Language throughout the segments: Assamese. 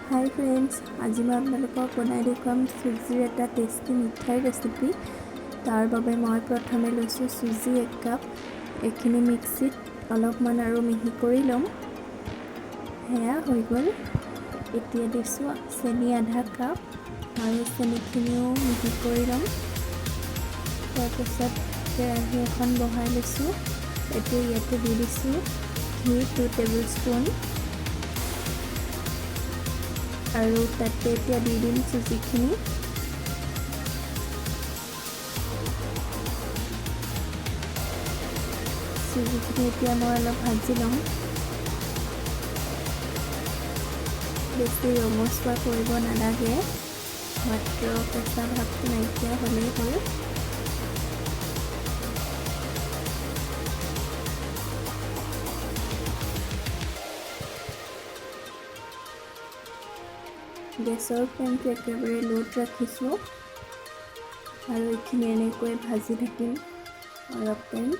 হাই ফ্ৰেণ্ডছ, আজি মই আপোনালোকক বনাই দেখুৱাম চুজিৰ এটা টেষ্টি মিঠাইৰ ৰেচিপি। তাৰ বাবে মই প্ৰথমে লৈছোঁ চুজি 1 কাপ। এইখিনি মিক্সিত অলপমান আৰু মিহি কৰি ল'ম। সেয়া হৈ গ'ল। এতিয়া দিছোঁ চেনি আধা কাপ আৰু চেনিখিনিও মিহি কৰি ল'ম। তাৰপিছত কেৰাহী এখন বহাই লৈছোঁ। এতিয়া ইয়াতে দি দিছোঁ ঘি 2 টেবুল স্পুন আৰু তাতে এতিয়া দি দিম চুজিখিনি। চুজিখিনি এতিয়া মই অলপ ভাজি ল'ম। বেছি ৰঙচুৱা কৰিব নালাগে, মাত্ৰ কেঁচা ভাৱটো নাইকিয়া হ'লেই হ'ল। গেছৰ ফ্লেমটো একেবাৰে ল'ত ৰাখিছোঁ আৰু এইখিনি এনেকৈ ভাজি থাকিম অলপ টাইম।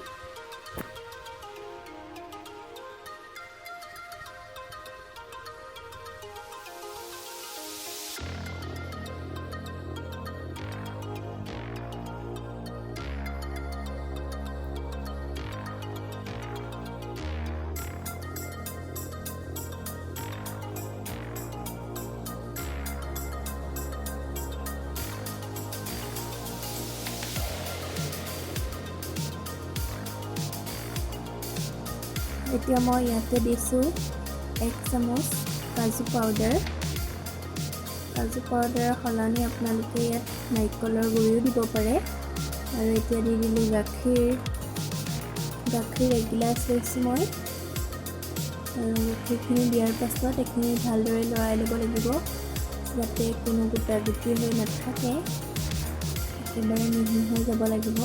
এতিয়া মই ইয়াতে দিছোঁ 1 চামুচ কাজু পাউডাৰ। কাজু পাউডাৰৰ সলনি আপোনালোকে ইয়াত নাৰিকলৰ গুড়িও দিব পাৰে। আৰু এতিয়া দি দিলোঁ গাখীৰ। গাখীৰ এগিলাচ লৈছোঁ মই। আৰু গাখীৰখিনি দিয়াৰ পাছত এইখিনি ভালদৰে লৰাই ল'ব লাগিব, যাতে কোনো গোটা গুটি হৈ নাথাকে, একেবাৰে মিহি হৈ যাব লাগিব।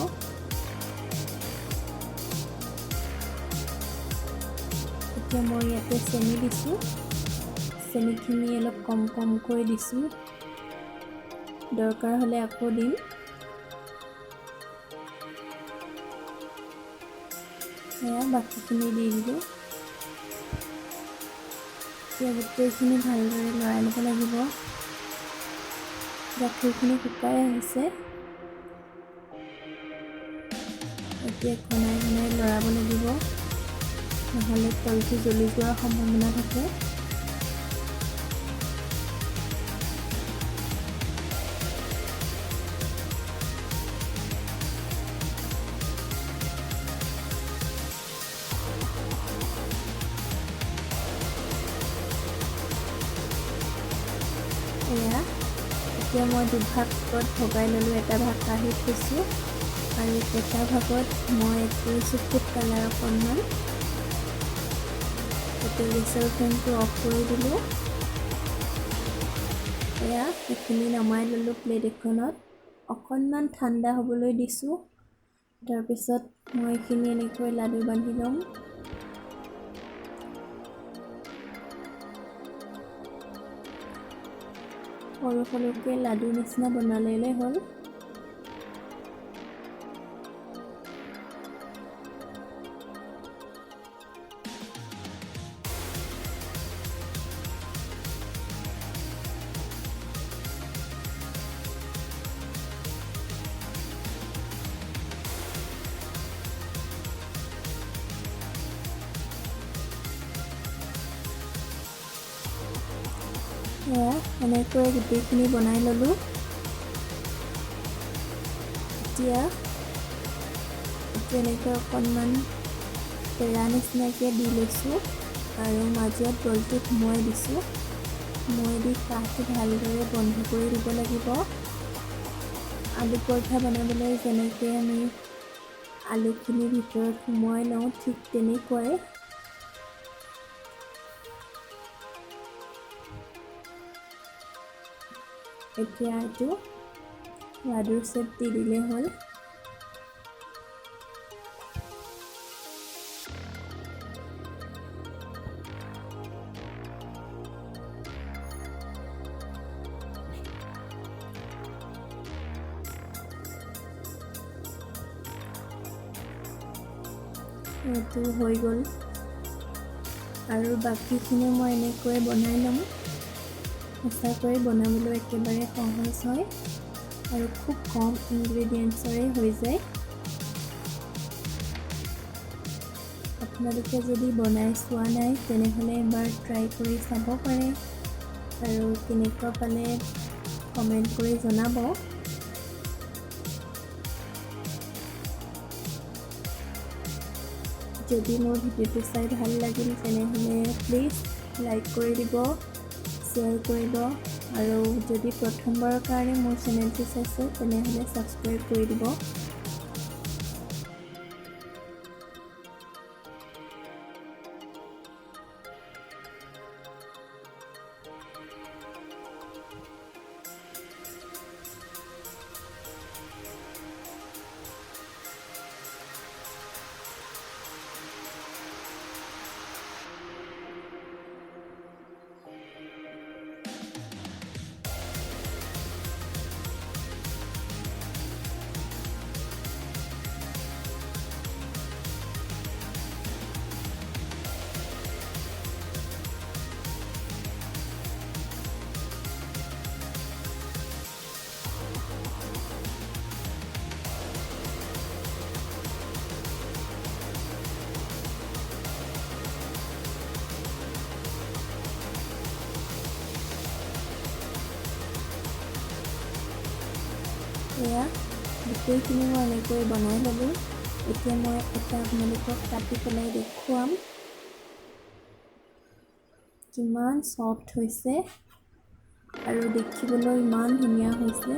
এতিয়া মই ইয়াতে চেনি দিছোঁ। চেনিখিনি অলপ কম কমকৈ দিছোঁ, দৰকাৰ হ'লে আকৌ দিম। সেয়া বাকীখিনি দি দিলোঁ। এতিয়া গোটেইখিনি ভালদৰে লৰাই ল'ব লাগিব। গাখীৰখিনি শুকাই আহিছে। এতিয়া ঘনাই ঘনাই লৰাব লাগিব, নহ'লে তলটো জ্বলি যোৱাৰ সম্ভাৱনা থাকে। এয়া এতিয়া মই দুভাগত ভগাই ল'লোঁ। এটা ভাগ কাঢ়ি থৈছোঁ আৰু এটা ভাগত মই এড কৰিছোঁ ফুড কালাৰ অকণমান। এতিয়া গেছৰ ফ্লেমটো অফ কৰি দিলোঁ। এয়া এইখিনি নমাই ল'লোঁ প্লেট এখনত। অকণমান ঠাণ্ডা হ'বলৈ দিছোঁ। তাৰপিছত মই এইখিনি এনেকৈ লাডু বান্ধি ল'ম। সৰু সৰুকৈ লাডু নিচিনা বনাই ল'লে হ'ল। এয়া এনেকৈ গোটেইখিনি বনাই ল'লোঁ। এতিয়া এনেকৈ অকণমান পেৰা নিচিনাকৈ দি লৈছোঁ আৰু মাজত বলটো সোমোৱাই দিছোঁ। সোমোৱাই দি কাঁহটো ভালদৰে বন্ধ কৰি দিব লাগিব। আলু পৰঠা বনাবলৈ যেনেকৈ আমি আলুখিনি ভিতৰত সোমোৱাই লওঁ, ঠিক তেনেকুৱাই। এতিয়া এইটো লাডুৰ চেপ দি দিলেই হ'ল। এইটো হৈ গ'ল। আৰু বাকীখিনিও মই এনেকৈ বনাই ল'ম। সঁচাকৈ বনাবলৈ একেবাৰে সহজ হয় আৰু খুব কম ইনগ্ৰেডিয়েণ্টছৰে হৈ যায়। আপোনালোকে যদি বনাই চোৱা নাই তেনেহ'লে এবাৰ ট্ৰাই কৰি চাব পাৰে আৰু কেনেকুৱা পালে কমেণ্ট কৰি জনাব। যদি মোৰ ভিডিঅ'টো চাই ভাল লাগিল তেনেহ'লে প্লিজ লাইক কৰি দিব, শ্বেয়াৰ কৰিব আৰু যদি প্ৰথমবাৰৰ কাৰণে মোৰ চেনেলটো চাইছে তেনেহ'লে ছাবস্ক্ৰাইব কৰি দিব। এয়া গোটেইখিনি মই এনেকৈ বনাই ল'লোঁ। এতিয়া মই এটা আপোনালোকক কাটি পেলাই দেখুৱাম কিমান চফ্ট হৈছে আৰু দেখিবলৈ ইমান ধুনীয়া হৈছে।